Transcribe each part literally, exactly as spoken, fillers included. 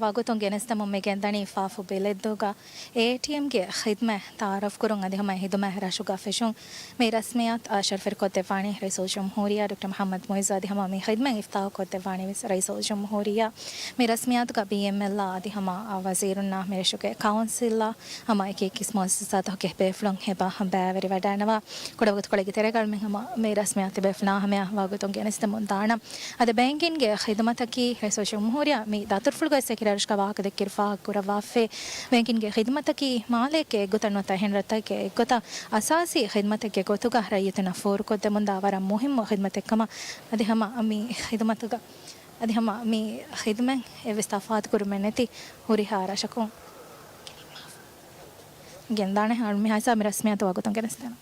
ވަގުތުން ގެނެސްދެމުން މި ގެންދަނީ ފާފު ބިލެއްދޫގަ އޭޓީއެމްގެ ޚިދުމަތް ތަޢާރަފްކުރުން އަދި ހަމަ ޚިދުމަތް ރަށުގަ ފެށުން. މި ރަސްމިއްޔާތު ޝަރަފްވެރިކޮށްދެއްވާނީ ރައީސުލްޖުމްހޫރިއްޔާ ޑޮކްޓަރ މުޙައްމަދު މުޢިއްޒު އަދި ހަމަ މި ޚިދުމަތް އިފްތާޙުކޮށްދެއްވާނީ ވެސް ރައީސުލްޖުމްހޫރިއްޔާ. މި ރަސްމިއްޔާތުގަ ބީއެމްއެލްއާ އަދި ހަމަ ވަޒީރުންނާ މިރަށުގެ ކައުންސިލްއާ ހަމަ އެކި އެކި މުއައްސަސާތަކުގެ ބޭފުޅުން އެބަ ބައިވެރިވަޑައިނަވާ. ކުޑަވަގުތުކޮޅެއްގެ ތެރޭގަ މި ހަމަ މި ރަސްމިއްޔާތު ތިބޭފުޅުންނާ ހަމަޔަށް ވަގުތުން ގެނެސްދެމުން ދާނަން. އަދި ބޭންކިންގގެ ޚިދުމަތަކީ ރައީސުލްޖުމްހޫރިއްޔާ މި ދަތުރުފުޅުގައި އެކި ރަށަކަށް ވާހަކަ ދެއްކި ފާހަގަ ކުރައްވާފައި. ބޭންކިންގގެ ޚިދުމަތަކީ މާލެއެއްގެ އެއްގޮތަށް ނުވަތަ އެހެން ރަށްތަކެއްގެ އެއްގޮތަށް އަސާސީ ޚިދުމަތެއްގެ ގޮތުގަ ރައްޔިތުންނަށް ފޯރުކޮށްދެމުންދާ ވަރަށް މުހިއްމު ޚިދުމަތެއްކަމަށް އަދި ހަމަ މި ޚިދުމަތުގަ އަދި ހަމަ މި ޚިދުމަތް އެއްވެސް ތަފާތުކުރުމެއް ނެތި ހުރިހާ ރަށަކުން ގެންދާނެ. މިހާ ހިސާބު މި ރަސްމިއްޔާތު ވަގުތުން ގެނެސްދޭނަން.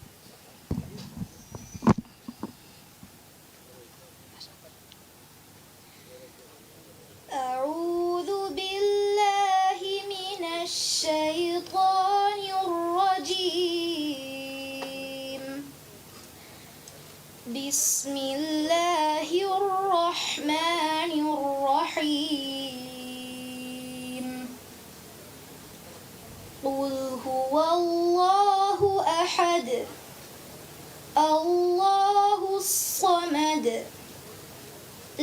أعوذ بالله من الشيطان الرجيم. بسم الله الرحمن الرحيم. قل هو الله أحد. الله الصمد.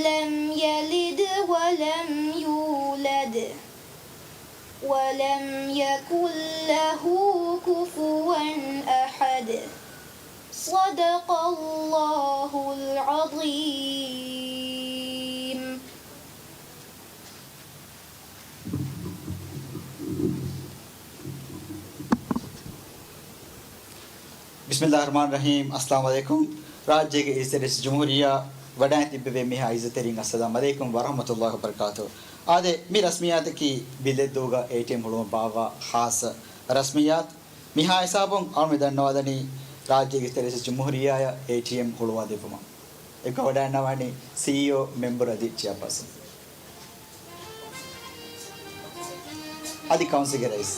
لم يلد ولم يولد. ولم يكن له كفوا أحد. صدق الله العظيم. ބިސްމިއްލާހި ރަޙްމާނި ރަޙީމް. އައްސަލާމު ޢަލައިކުމް. ރާއްޖޭގެ އިއްޒަތްތެރި ރައީސުލްޖުމްހޫރިއްޔާ ވަޑައިން ތިއްބެވި މިހާ އިއްޒަތްތެރިން އައްސަލާމު ޢަލައިކުމް ވަރަޙްމަތުﷲި ވަބަރަކާތުހު. އާދެ، މި ރަސްމިއްޔާތަކީ ބިލެއްދޫގަ އޭޓީއެމް ހުޅުވަން ބާއްވާ ޚާއްޞަ ރަސްމިއްޔާތު. މިހާ ހިސާބުން އަޅުމެން ދަންނަވާލަނީ ރާއްޖޭގެ އިއްޒަތްތެރި ރައީސުލްޖުމްހޫރިއްޔާއަށް އޭޓީއެމް ހުޅުވާ ދެއްވުމަށް. އެކަ ވަޑައިންނަވާނީ ސީއީއޯ، މެމްބަރު އަދި ޗެއާޕާސަން އަދި ކައުންސިލްގެ ރައީސް.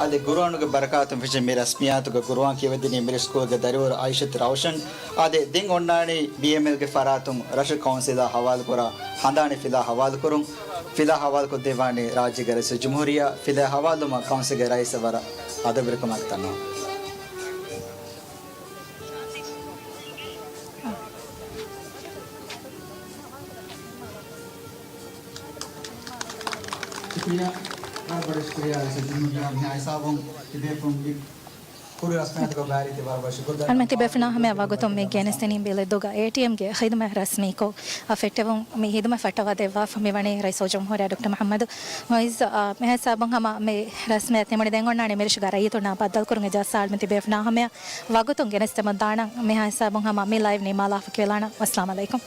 އާދެ، ގުރުއާނުގެ ބަރަކާތުން ފެށި މި ރަސްމިއްޔާތުގަ ގުރުއާން ކިޔަވައިދިނީ މިރަށު ސްކޫލްގެ ދަރިވަރު އައިޝަތު ރައުޝަން. އާދެ، ދެން އޮންނާނީ ބީއެމްއެލްގެ ފަރާތުން ރަށު ކައުންސިލާ ހަވާލުކުރާ ހަނދާނީ ފިލާ ހަވާލުކުރުން. ފިލާ ހަވާލުކޮށްދެއްވާނީ ރާއްޖޭގެ ރައީސުލްޖުމްހޫރިއްޔާ. ފިލާ ހަވާލުވުމަށް ކައުންސިލްގެ ރައީސަށް ވަރަށް އަދަބުވެރިކަމާއެކު ދަންނަވަން. ޝުކުރިއްޔާ. ވަރަށް ބޮޑަށް ޝުކުރިއްޔާ ރައީސުލްޖުމްހޫރިއްޔާ. މިހާ ހިސާބުން ތިބޭފުޅުން ކުރި ރަސްމިއްޔާތުގަ ބައިވެރިވެ ވަރަށް ބޮޑަށް ޝުކުރު ދަންނަވަން. އަޅުމެން ތިބޭފުޅުންނާ ހަމަޔަށް ވަގުތުން މި ގެނެސްދިނީ ބިލެއްދޫގަ އޭޓީއެމްގެ ޚިދުމަތް ރަސްމީކޮށް ފެއްޓެވުން. މި ޚިދުމަތް ފައްޓަވާ ދެއްވާފަ މިވަނީ ރައީސުލްޖުމްހޫރިއްޔާ ޑޮކްޓަރ މުޙައްމަދު މުޢިއްޒު. އާ، މިހާ ހިސާބުން ހަމަ މި ރަސްމިއްޔާތު ނިމުނީ. ދެން އޮންނާނީ މިރަށުގަ ރައްޔިތުންނާ ބައްދަލުކުރުމުގެ ޖަލްސާ. އަޅުމެން ތިބޭފުޅުންނާ ހަމަޔަށް ވަގުތުން ގެނެސްދެމުން ދާނަން. މިހާ ހިސާބުން ހަމަ މި ލައިވް ނިންމާލާފަ ކިޔާލާނަން. އައްސަލާމު ޢަލައިކުމް.